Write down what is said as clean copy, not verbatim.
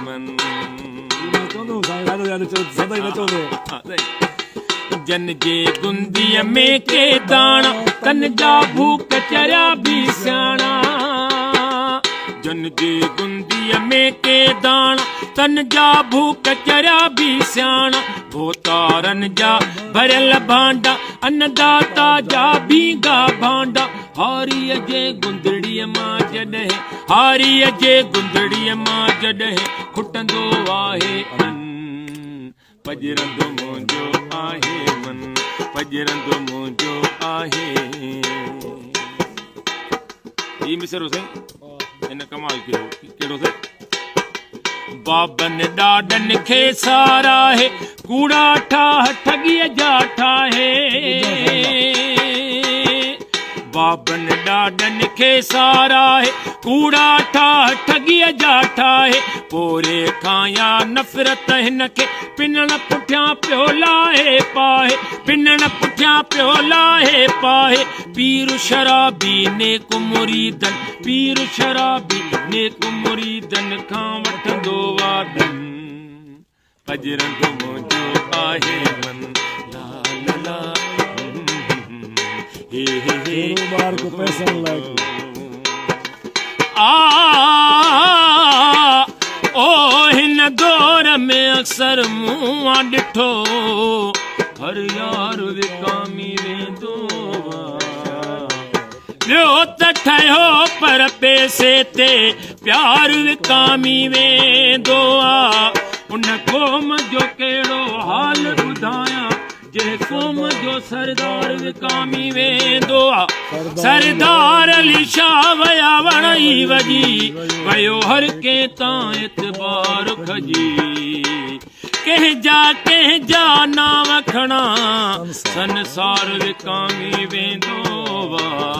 من. چوندو سائين ڏاڍو ياد چو سدائين نه چوندو. جن جي گنديء ۾ ڪي داڻا، تن جا ڀوڪ چريا به سياڻا. جن جي گنديء ۾ ڪي داڻا، تن جا ڀوڪ چريا به سياڻا. ڀوتارن جا ڀريل ڀانڊا، انّداتا جا ڀينگا ڀانڊا. هاريء جي گندڙيء مان جڏهن، هاريء جي گندڙيء مان جڏهن کٽندو آهي ان، پڄرندو منهنجو آهي من، پڄرندو منهنجو آهي. هي مصرعو سائين هن ڪمال ڪيو. ڪهڙو سائين؟ بابن ڏاڏن کي ساراهي، ڪوڙا ٺاهه ٺڳيء جا ٺاهي. بابن ڏاڏن کي ساراهي، ڪوڙا ٺاهه ٺڳيء جا ٺاهي. پوري کان يا نفرت هن کي، پنڻ پٺيان پيو لاهي پاهي، پنڻ پٺيان پيو لاهي پاهي. پير شرابي نيڪ مريدن، پير شرابي نيڪ مريدن کان وٺندو وعدن، پڄرندو منهنجو آهي من. لا لا لا هي هي هي. ٻار ڪو پئسن لاء. آ او هن دور ۾ اڪثر مون آ ڏٺو، هر يار وڪامي ويندو آ. ٻيو ته ٺهيو پر پئسي تي پيار وڪامي ويندو آ. ان قوم جو ڪهڙو حال ٻڌايان، جنهن قوم جو سردار وڪامي ويندو آ. سردار علي شاهه ويا وڻ ئي وڄي ويو، هر ڪنهن تان اعتبار کڄي. ڪنهن جا ڪنهن جا نانء کڻان، سنسار وڪامي ويندو آ.